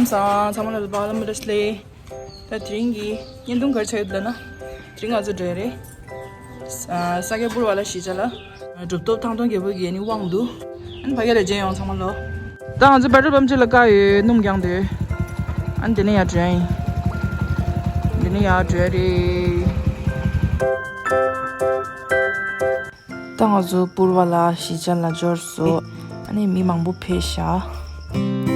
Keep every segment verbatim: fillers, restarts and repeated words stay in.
ཚང་ཚང་མ་ལ་བ་ལམ་རེ་སླེ། ད་དེ་རིང་གི་བརྙན་ཐུང་ག་རེ་ཆགས་ཡོད་ལབ་ན། དེ་རིང་ང་ཚོ་འགྲོ་ཡ་རེད། ས་ས་སྐྱ་པུར་བ་ལ་གཞིས་ཆགས་ལ། གྲུབ་ཐོབ་ཐང་སྟོང་རྒྱལ་པོ་གི་ནི་དབང་དུ། ཨ་ནི་ཕ་གི་ལ་མཇལ་ཡོང་ཚང་མ་ལོ། ད་ང་ཚོ་པེ་ཊོལ་པམ་གཅིག་ལ་བཀག་ཡོད། སྣུམ་བཀྱགས་འདོད། ཨ་ནི་དེ་ནས་ཡར་འགྲོ་ཡ་ཡིན། དེ་ནས་ཡར་འགྲོ་ཡ་རེད། ད་ང་ཚོ་པུར་བ་ལ་གཞིས་ཆགས་ལ་འབྱོར་སོང་། ཨ་ནི་མི་མང་པོ་ཕེབས་ཤག་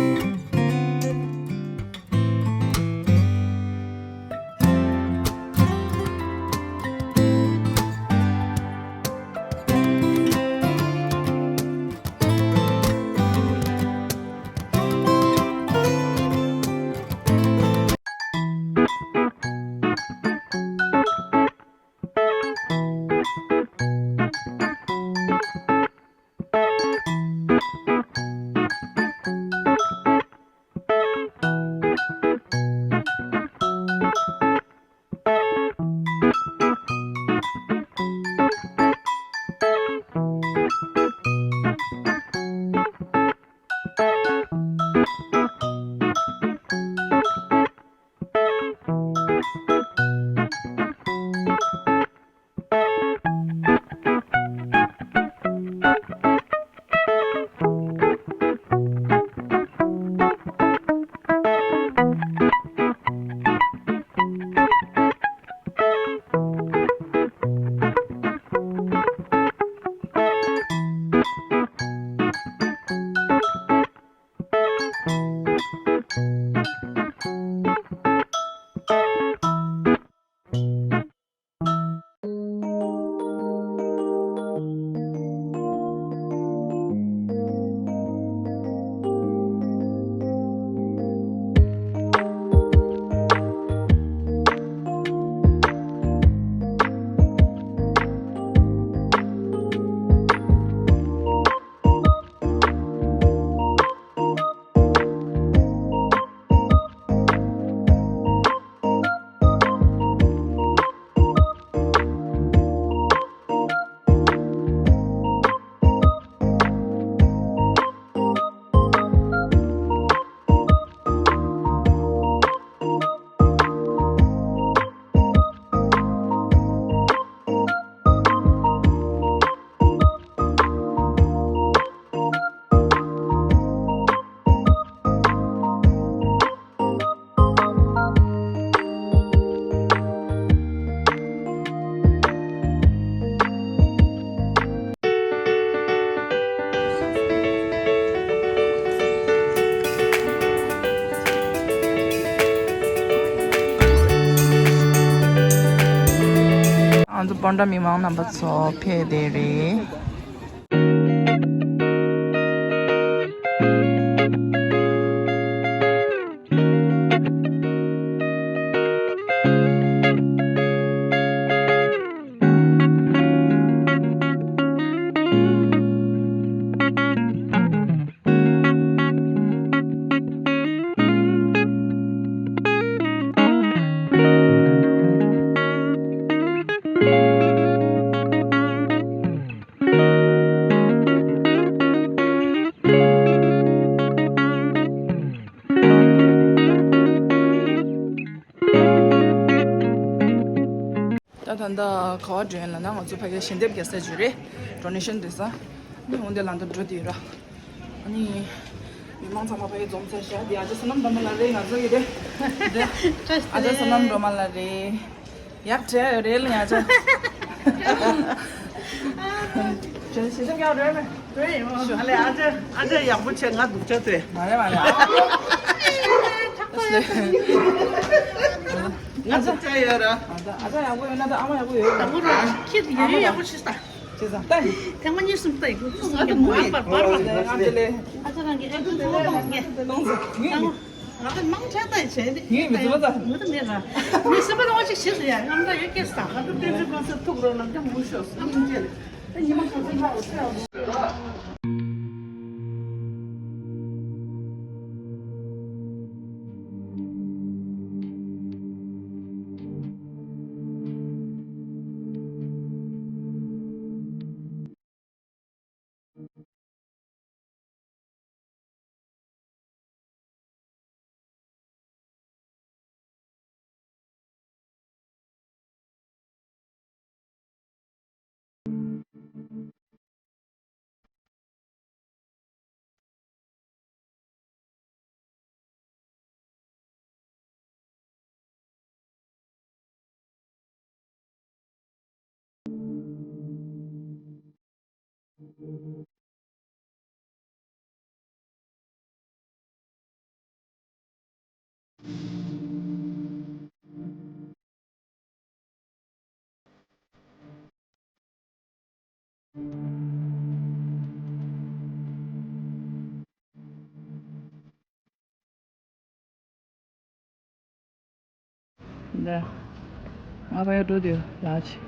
ང་ཚོ་སྤོན་ཊ་མི་མང་རྣམ་པ་ཚོ་ཕེབས་བསྡད་རེད། ད་ད་ལྟ་ག་པར་འགྲོ་ཡིན་ལབ་ན། ང་ཚོ་ཕ་གིར་ཞལ་འདེབས་རྒྱག་ས་ཅིག་ཡོད་རེད། ཌོ་ནེ་ཤན་སྡོད་ས། ཨ་ནི་འོ་འདི་ལམ་དུ་འགྲོ་བསྡད་ཡོད་ར། ཨ་ནི་མི་མང་ཚང་མ་ཕ་གིར་འཛོམས་ཚར་ཤག་འདི་ཨ་ཅག་བསོད་ནམས་སྒྲོལ་མ་ལགས་རེད། ང་ཚོ་གི་རེད། འདི་ཨ་ཅག་བསོད་ནམས་སྒྲོལ་མ་ལགས་རེད། ཡག་བྲལ་ཡོད་རེད་ལ་ཡ་ཅག་ཞལ་ཞལ་འདེབས་རྒྱག་རེད་མེད། རེད་ཡོང་། ཨ་ལས་ཨ་ཅག་ཨ་ཅག་ཡག་པོ་བྱས། ང་སྡུག་ཅག་སྟེ། མ་རེད་མ་རེད། ང་སྡུག་ཅག་ཡོད་ར། ཨ་ཅག་ཨ་ཅག་ཡག་པོ་ཡོད་ན་ད་ཨ་མ་ཡག་པོ་ཡོད། དང་པོ་ར་ཁྱེད་ཡོད་ཡོད་ཡག་པོ་བྱས་ད། བྱས་ཙང་ད་ཡིན། ཐེངས་མ་གཉིས་གསུམ་ལྟ་ཡིན། ཁོ་ཚོ་ང་དང་མོ་ཡིན། བར་བར་བར། ཨ་ཅག་རང་གི་ཨེ་ཕྲུག་ཚོ་གཏོང་ངས། གཏོང་ཟེར་ངས། ཨང་། ང་ཚོ་མང་ཆེ་ལྟ་ཡི་བྱས་ཏེ། ངས་མི་ཚོ་ལྟ། ངོ་ཐུག་མེད་ལ། ངས་སེམས་པ་རང་ཅིག་བྱེད་ཟེར་ཡ། ཨང་། ད་ཡོད་སྐད་ས་ང་ཚོ་ཏན་ཏན་གོང་ས་ཐུག་རོགས་ལ་འདི་མུ་ཤོག་སེམས་ཅན། ད་ཉི་མ་གང་ཚོད་ལྷག་ཡོད་ཚད་ཡོད། འདི། ང་བ་ཡ་འགྲོ་དུས་ལགས་ཆེ།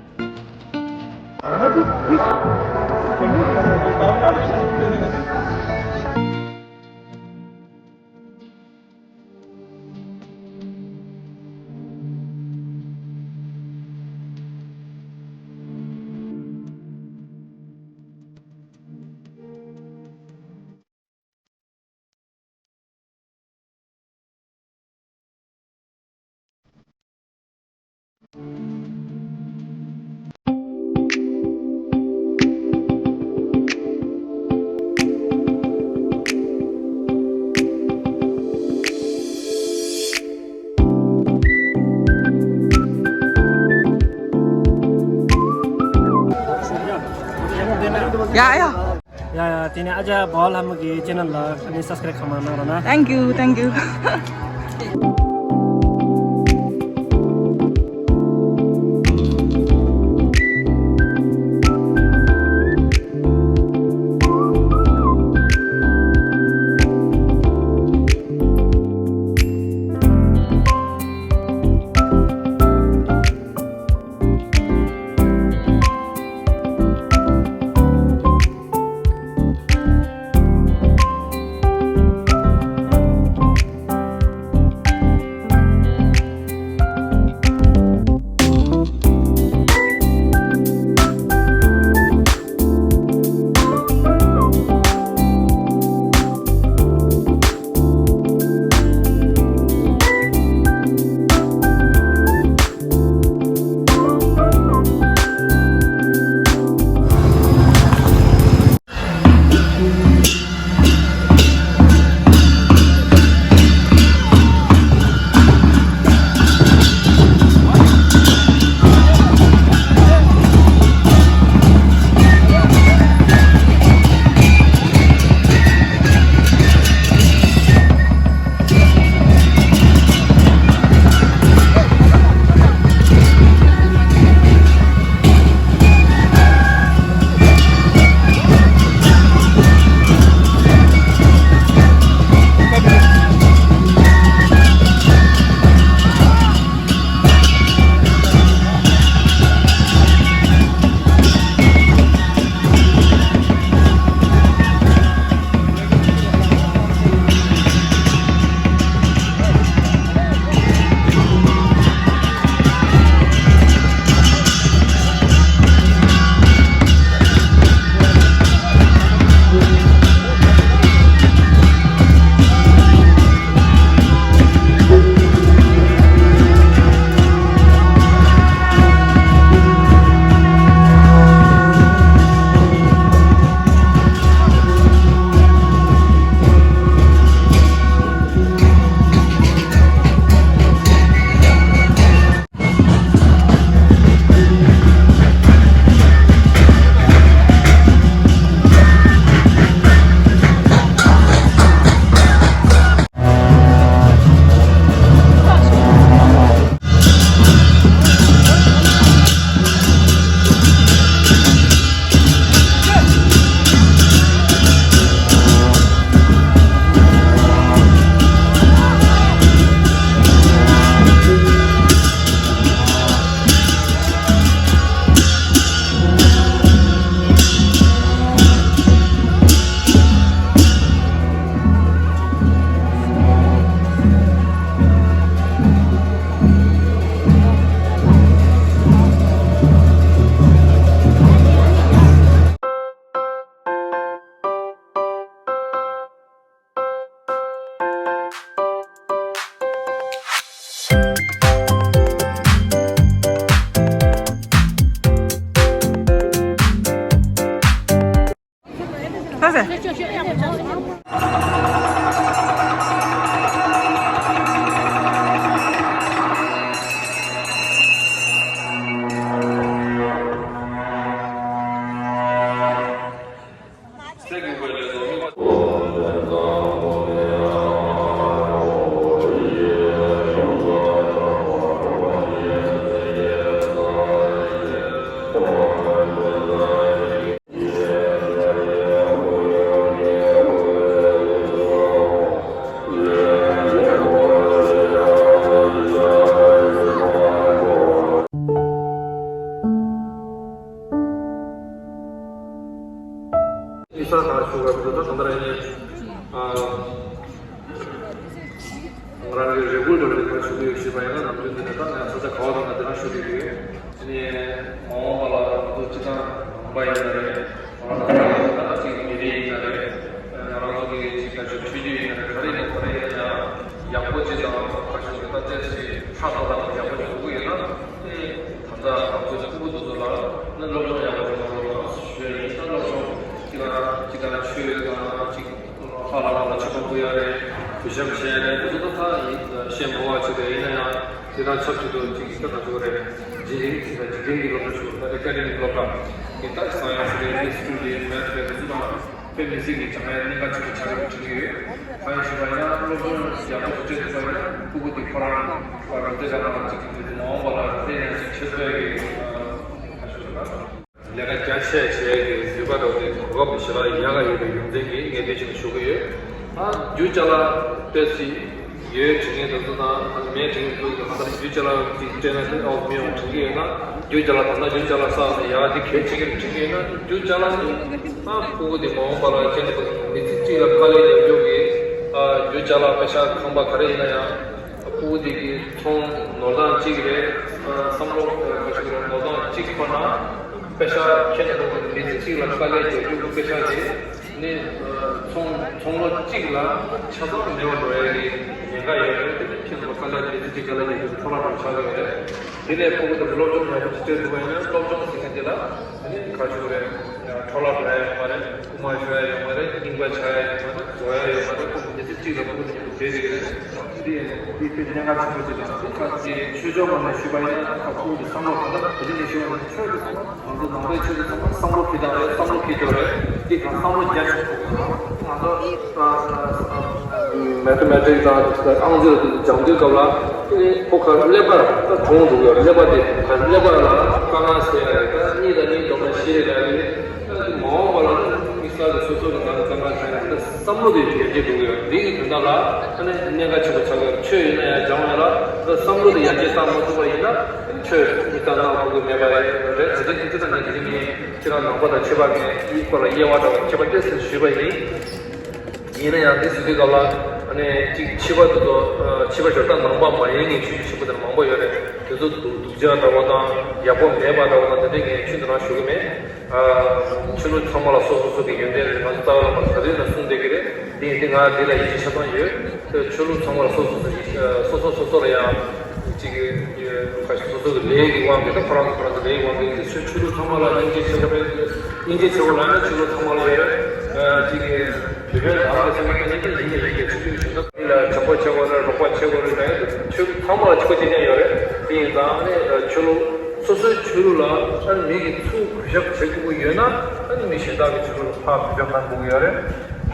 ཡ་ཡ། ཡ་ཡ། དེ་ནས་ཨ་ཅག་བོ་ལྷ་མོ་གི་ཅེ་ནལ་ལ་ཨ་ནི་སབ་སི་ཀ་རེབ་གང་མང་གནང་རོགས་གནང་། Thank you, thank you. ཨི་ས་ཁ་ཞུ་བ་འདི་ད་གང་ལྟར་ཡིན། ཨ། ང་རང་གི་རེ་སྐུལ་འདྲ་བོ་དེ་ག་ཞུ་གི་ཡོད་ཞེས་པ་ཡིན་ན། ནམ་རྒྱུན་འདི་ནས་ད་ངས་ས་ཆ་ག་བ་དང་ང་དེ་རང་ཞུ་གི་ཡོད། དེ་ནས་མ་འོངས་པ་ལ་ང་ཚོ་སྤྱི་བཏང་ནང་པ་ཡིན་ན་རེད། ང་རང་ཚོ་ད་གཅིག་མི་རིགས་ཡིན་ན་རེད། ང་རང་ཚོ་གི་གཅིག་ད་ཆོས་ཆོས་བརྒྱུད་ཡིན་ན་རེད། ག་རེ་ཡིན་ན་ག་རེ་ཡིན་ན་ཡང་ཡག་པོ་ཅིག་དང་ཁ་ཤས་ཀྱི་ད་ལྟའི་ཞིག་ཧྲག་ཐག་དང་ཡག་པོ་ཅིག་འགྲོ་གི་ཡོད་ན། དེ་ད་ལྟ་ང་ཚོ་ཕྲུ་གུ་དེ་ཚོ་ལ་ནི་སློབ་སྦྱོང་ཡག་པོ་ཅིག་གནང་རོགས་གནང་ཞུ་ཡ་ཡིན། ད་སློབ་སྦྱོང་གཅིག་ལ་གཅིག་ག་ཆོས་དང་གཅིག་ལྷ་ལ་ལ་མཆོད་པ་ཕུལ་ཡ་རེད། གུས་ཞབས་བྱེད་ཡ་རེད། དེ་ཚོ་ད་ཡིན་བཤད་མི་བ་ཅིག་རེད། ཡིན་ན་ཡང་དེ་དང་ཆབས་ཅིག་ཏུ་ཅིག་ད་ད་ཚོ་རེད། འཇིག་རྟེན་གྱི་ད་འཇིག་རྟེན་གྱི་སློབ་གྲྭ་ཞུ་ད་ཨེ་ཀ་ཌེ་མིག་སློབ་གྲྭ་དེ་ད་སང་ཡང་སི་ལེ་ཧི་སི་ཊི་རི་རེད། མེ་ཐི་རེད། དེ་ཚོ་དང་དཔེ་མི་སྲིད་ཀྱི་སྦྱང་ཡ་གནད་འགག་ཆེན་པོ་ཆགས་ཀྱི་འགྲོ་གི་ཡོད། གང་ཡིན་ཞུས་པ་ཡིན་ན་སློབ་སྦྱོང་ཡག་པོ་ཞིག་སྤྲད་ཐུབ་པ་ཡིན་ན་ཕྲུ་གུ་དེ་ཁོ་རང་ལ་རོགས་འདེགས་ག་རང་ཅིག་གི་མ་འོངས་པ་ལ་དེ་ཡང་ཅིག་ཁྱད་མཚར་གྱི་ཁ་ཤས་ལ། ལས་ཀ་རྒྱ་ཆེ་བྱེད་ཀྱི་ནུས་པ་འདྲ་བོ་དེ་གོ་སྐབས་དེ་ཞེ་དྲག་ཡག་ག་ཡོད་པའི་ཡོང་འཛིན་གྱིས་ངས་དེ་བཞིན་ཞུ་གི་ཡོད། ཨ་རྒྱུ་ཅ་ལག་ཏོག་ཙམ་ཡོད་དྲན་མཁན་དེ་ཚོ་དང་ཨ་ནི་མེད་དྲན་མཁན་དེ་ཚོ་གང་ལྟར་རྒྱུ་ཅ་ལག་ཅིག་སྤྲད་ན་དེ་ཨའོ་མི་ཡོང་དྲན་གྱི་ཡོད་ན། རྒྱུ་ཅ་ལག་དང་ན་རྒྱུ་ཅ་ལག་བསགས་ནས་ཡག་དེ་གལ་ཆེ་གི་རེད་དྲན་གྱི་ཡོད་ན། རྒྱུ་ཅ་ལག་ནི་ཨ་ཕྲུ་གུ་དེ་མ་འོངས་པ་ལ་ཁྱེད་ཚོ་མི་ཚེ་གཅིག་ལ་དཀའ་ལས་རྒྱག་རྒྱུ་གི་ཨ་རྒྱུ་ཅ་ལག་པེ་ཤག་ཁང་པ་ག་རེ་ཡིན་ན་ཡང་། ཕྲུ་གུ་དེ་གི་ཚོང་ནོར་གདངས་གཅིག་རེད། བསམ་བློ་ཁ་ཤས་རེད། ནོར་གདངས་གཅིག་ཐོན་ན་པེ་ཤག་ཁྱེད་ཚོ་མི་ཚེ་གཅིག་ལ་དཀའ་ལས་རྒྱག་རྒྱུ་གི་པེ་ཤག་དེ་ནི་ཚོང་ཚོང་ལོ་གཅིག་ལ་ཆ་ཚང་མེད་པ་འགྲོ་ཡ་གི་ཉེན་ཁ་ཡོད་རེད། དེ་ནི་ཁྱེད་ཚོ་དཀའ་ལས་མི་ཚེ་གཅིག་དཀའ་ལས་རྒྱག་རྒྱུ་འཕྲོ་བརླག་འགྲོ་ཆགས་ཀྱི་ཡོད་རེད། དེ་ནས་ཕྲུ་གུ་དེ་སློབ་སྦྱོང་ཡག་པོ་ཞིག་སྤྲད་ཐུབ་པ་ཡིན་ན་སློབ་སྦྱོང་ཟེར་མཁན་དེ་ལ་དེ་ནི་ཁ་ཤས་རེད། འཕྲོ་བརླག་འགྲོ་ཡ་ཡོད་མ་རེད། རྐུ་མ་ཤོར་ཡ་ཡོད་མ་རེད། རྙིང་པ་ཆགས་ཡ་ཡོད་མ་རེད། རྫོགས་ཡ་ཡོད་མ་རེད། ཁོ་མི་ཚེ་གཅིག་ལ་ཕྲུ་གུ་དེ་ཉིད་དུ་བསྡད་ཀྱི་རེད། འདི་འདི་དཔེ་གནད་འགག་ཆེན་པོ་ཅིག་དང་། འདི་ཁ་ཅིག་ཆོས་ཕྱོགས་ངོས་ནས་ཞུས་པ་ཡིན་ན་ཁ་ཕྲུ་གུ་དེ་བསམ་བློ་གང་ལྟར་ག་ཅི་ནས་ཞུས་པ་ཡིན་ན་ཆོས་དེ་ཚང་མ་ང་ཚོ་ནང་པའི་ཆོས་དེ་ཚང་མ་བསམ་བློ་འཁྱེར་སྟངས་རེད། བསམ་བློ་འཁྱེར་ཕྱོགས་རེད། འདི་གང་བསམ་བློ་རྒྱ་ཆེན་པོ་ང་ཚོ་མེ་ཐི་མེ་ཊིག་དང་ཨང་རྩིས་ལ་སྦྱང་དུས་སྐབས་ལ་ཁོ་ག་ཀླད་པ་ད་གྲོངས་འདུག་ཡོད་རེད། ཀླད་པ་དེ་ག་ཀླད་པ་ལ་དཀའ་ངལ་སེལ་ཡ་རེད། ད་གཉིས་དང་གཉིས་བསྡོམས་ན་བཞི་རེད་ལབ་ཡོད་རེད། མ་འོངས་པ་ལ་དམིགས་བསལ་གྱི་སོ་སོ་གི་ནང་གི་བསམ་བློ་བྱས་ནས་འདི་བསམ་བློ་དེ་ཡར་རྒྱས་འགྲོ་གི་ཡོད། འདི་གི་དོན་དག་ལ་ཨ་ནི་གནད་འགག་ཆེན་པོ་ཆགས་ཀྱི་ཡོད། ཆོས་ཡིན་ན་ཡང་སྦྱང་བ་ལ་འདི་བསམ་བློ་དེ་ཡར་རྒྱས་བཏང་མ་ཐུབ་པ་ཡིན་ན་ཆོས་མི་ལྟ་ན་དགོས་ཀྱི་མེད་པ་རེད། རེད། ད་ལྟའི་དུས་ཚོད་ནང་གི་ངས་ཁྱེད་རང་ནང་པ་དང་ཕྱི་པ་ངས་དབྱེ་བ་ལ་དབྱེ་བ་འདྲ་བ་ཁྱད་པར་ཏོག་ཙམ་ཞུས་པ་ཡིན། ཡིན་ན་ཡང་འདི་ཟེར་དུས་སྐབས་ལ་ཨ་ནི་གཅིག་ཕྱི་པ་དེ་ཚོ་ཕྱི་པ་ཞོག་ད་ནང་པ་མ་ཡིན་ནི་ཆོས་བརྒྱུད་ཆེན་པོ་དེ་མང་པོ་ཡོད་རེད། དེ་ཚོ་སྡུག་སྡུག་ཅག་འདྲ་བོ་དང་ཡག་པོ་མེད་པ་འདྲ་བོ་དང་དེ་འདྲས་ངས་ཁྱོན་དུ་རང་ཞུ་གི་མེད། ཆོས་ལུགས་ཚང་མ་ལ་སོ་སོ་སོ་གི་ཡོན་ཏན་རེད། ང་ཚོ་རྩ་བ་ལ་མ་ཟ་རེད་ལ་གསུངས་བསྡད་ཀྱི་རེད། དེ་ཡིན་དུས་ང་འདི་ལ་ཡིད་ཆེས་ཆ་ཚང་ཡོད། ཆོས་ལུགས་ཚང་མ་ལ་སོ་སོ་སོ་གི་སོ་སོ་སོ་སོ་ལ་ཡང་གཅིག་གི་ཁ་ཤས་སོ་སོ་གི་ལས་ཀྱི་དབང་གིས་ད་ཁོ་རང་ཚོ་ཁོ་རང་ཚོ་ལས་ཀྱི་དབང་གིས་ཆོས་ཆོས་ལུགས་ཚང་མ་ལ་སྙིང་རྗེ་ཆེ་བོ་མེད། སྙིང་རྗེ་ཆེ་བོ་ལབ་ན་ཆོས་ལུགས་ཚང་མ་ལ་ཡོད་རེད། གཅིག་གི་བོད་པའི་ནང་གི་ཚང་མ་སྙིང་རྗེ་ཡིན་ཡིན་ཡིན་ཆོས་ལུགས་ཆོས་ལུགས་འདི་ལ་དྲང་པོ་བྱེད་དགོས་རེད། རོགས་པ་བྱེད་དགོས་རེད། ད་ཡོད་ཆོས་ལུགས་ཚང་མ་ལ་གཅིག་པ་གཅིག་རྐྱང་ཡོད་རེད། དེ་ཡིན་ཙང་ཨ་ནི་ཆོས་ལུགས་སོ་སོའི་ཆོས་ལུགས་ལ་ཨ་ནི་མི་གིས་ཚུར་གུས་ཞབས་བྱེད་དགོས་ཀྱི་ཡོད་ན་ཨ་ནི་མི་གཞན་དག་གི་ཆོས་ལུགས་ལ་ཕར་གུས་ཞབས་གནང་དགོས་ཀྱི་ཡོད་རེད།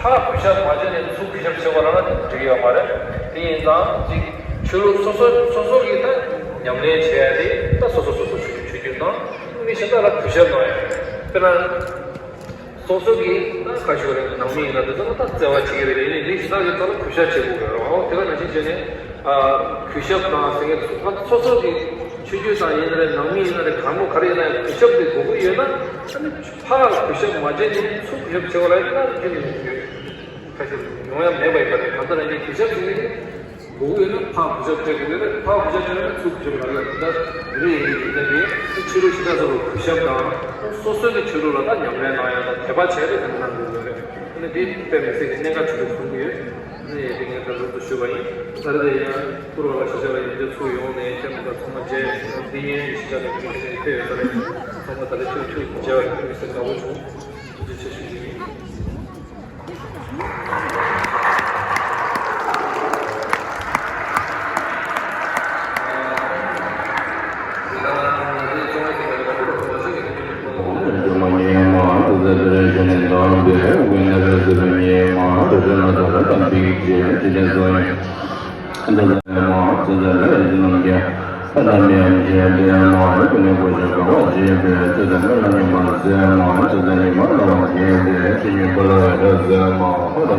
ཕར་གུས་ཞབས་མ་བྱས་ནས་ཚུར་གུས་ཞབས་བྱེད་པ་རང་ལ་འགྲིག་གི་ཡོད་མ་རེད། དེ་ཡིན་ཙང་གཅིག་ཆོས་ལུགས་སོ་སོ་སོ་སོ་གིས་ད་ཉམས་ལེན་བྱེད་ཡ་དེ་ད་སོ་སོ་སོ་སོ་ཆོས་ཆོས་བརྒྱུད་དང་མི་གཞན་དག་ལ་གུས་ཞབས་གནང་ཡ། དཔེར་ན། སོ་སོ་གི་ད་ཁ་ཤོར་རེད། ནང་མི་ཡིན་ན་དེ་ཚོ་ལ་ད་བརྩེ་བ་བྱེད་ཀྱི་རེད། ཡིན་ནའི་མི་གཞན་དག་གི་ཐོག་ལ་གུས་ཞབས་བྱེད་དགོས་རེད། འོ་དེ་ག་ནང་བཞིན་བྱས་ནས་ཨ་གུས་ཞབས་དང་ཟེར་མཁན་དེ་ཚོ་ད་སོ་སོ་གི་ཆོས་བརྒྱུད་དང་ཡིན་ན་རེད། ནང་མི་ཡིན་ན་རེད། གང་མོ་ག་རེ་ཡིན་ན་ཡང་གུས་ཞབས་དེ་དགོས་ཀྱི་ཡོད་ན་ཨ་ནི་ཕར་གུས་ཞབས་མ་བྱས་ནས་ཚུར་གུས་ཞབས་བྱེད་པ་ལ་ཡིན་ན་རྒྱུན་ནས་ཡོང་གི་ཡོད། ཁ་ཤས་ཡོང་ཡ་མེད་པ་ཡིན་པ་རེད། གང་ལྟར་ཡང་གུས་ཞབས་བྱེད་ཀྱི་རེད། དགོས་ཀྱི་ཡོད་ན་ཕར་གུས་ཞབས་སྤྲད་དགོས་ཀྱི་རེད། ཕར་གུས་ཞབས་སྤྲད་ན་ཚུར་གུས་ཞབས་རག་གི་རེད། ད་དེ་འདྲ་ཡིན་གྱི་རེད། ད་དེ་ཆོས་ལུགས་གཞན་དག་ཚོ་ལ་གུས་ཞབས་དང་སོ་སོའི་གི་ཆོས་ལུགས་ལ་ད་ཉམས་ལེན་གནང་ཡ་དང་དད་པ་བྱས་ཏེ་དེ་འདྲ་གནང་དགོས་ཀྱི་རེད། ཨ་ནི་དེ་དཔེ་མི་སྲིད་ཀྱི་གནད་འགག་ཆེན་པོ་མཐོང་གི་ཡོད། ཨ་ནི་དེ་ངས་ད་དུང་ཞུས་པ་ཡིན། ད་རེས་དེ་ཡང་ཀུ་རུ་ལ་ཤེས་བྱ་ལ་ཡོན་ཏན་ཚུར་ཡོང་ནས་ཁྱེད་རྣམ་པ་ཚང་མ་མཇལ། འདི་ཡན་ཤེས་བྱ་ལ་ཡོན་ཏན་ཕེབས་ཡོད་ས་རེད། ཚང་མ་ད་རེས་ཐུག་ཐུག་མཇལ་བ་ཡིན། དམིགས་བསལ་དགའ་པོ་བྱུང་། ཐུགས་རྗེ་ཆེ་ཞུ་རྒྱུ་ཡིན།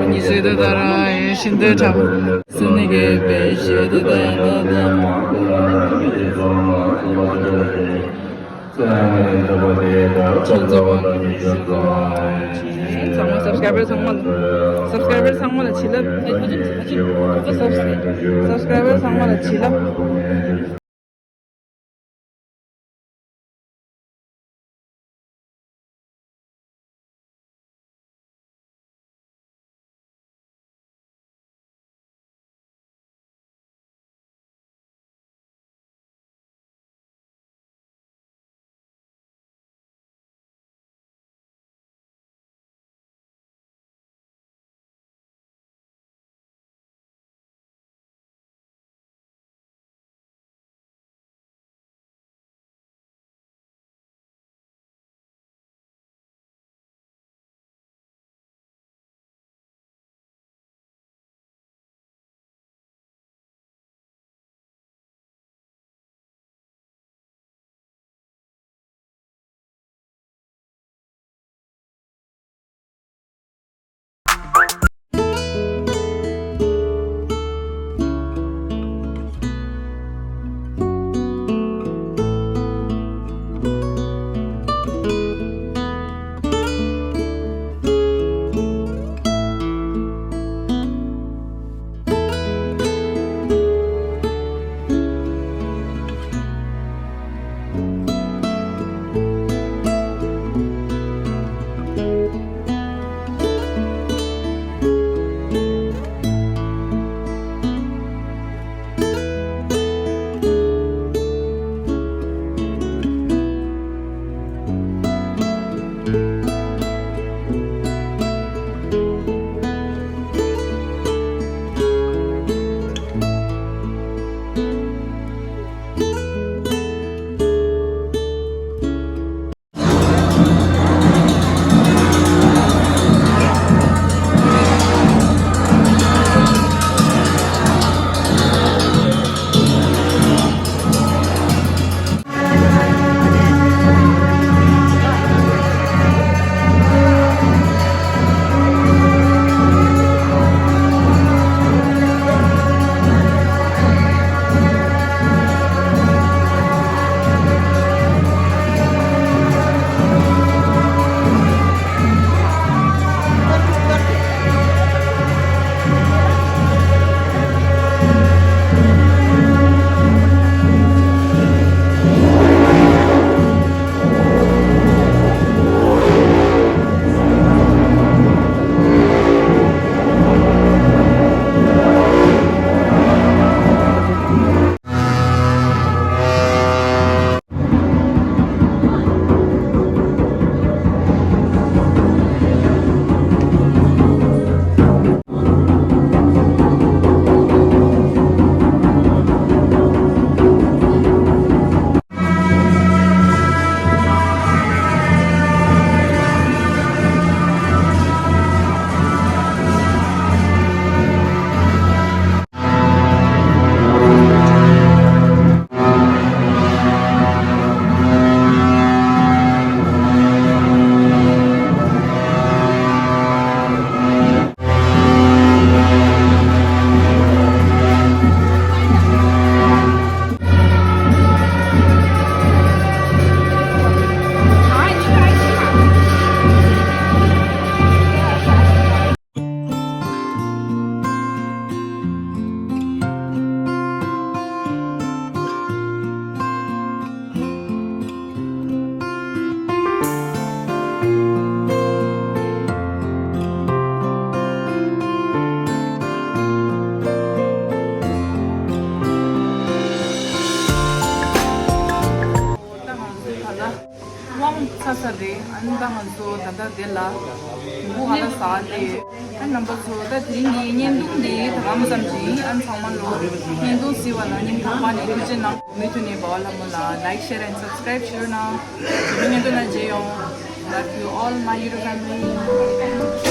ཉི་ཤུ་དེ་ལྟར་ཡིན་ཤིན་ཏུ་ཁྲ་བོ་སུ་ནི་གེ་པེ་ཤི་དེ་ལྟར་ཡང་དེ་ལྟར་མ་དེ་ལ་ན་ནི་ཅི་ཚོགས་མ་ཚོགས་པ་དེ་ལྟར་ཞིང་ཚོགས་མ་ཚོགས་པ་དེ་ལྟར་ཚོགས་ཚོགས་པ་ལ་ནི་ཅི་ཚོགས། ཚང་མ་སབ་སི་ཀྲའི་བར་ཚང་མ་ལ་སབ་སི་ཀྲའི་བར་ཚང་མ་ལ་བྱིན་རླབས། སབ་སི་ཀྲའི་བར་ཚང་མ་ལ་བྱིན་རླབས། དབང་ཚ་ཚ་རེད། ཨ་ནི་ད་ང་ཚོ་ད་ལྟ་དེ་ལ་འབུ་ཧ་ལ་ཟ་སྟེ། ཨ་རྣམ་པ་ཚོ་ད་དེ་རིང་གི་བརྙན་ཐུང་འདི་ད་ག་མ་ཙམ་ཞིག་ཡིན། ཨ་ནི་ཚང་མ་ལོ་བརྙན་ཐུང་གཟིགས་པ་ལ་སྙིང་ཐག་པ་ནས་ཐུགས་རྗེ་གནང་། མུ་མཐུད་ནས་འབའ་བ་ལྷ་མོ་ལ་like, share and subscribe ཞུ་རོགས་གནང་། བརྙན་ཐུང་ནང་མཇལ་ཡོང་། Love you all, my YouTube family.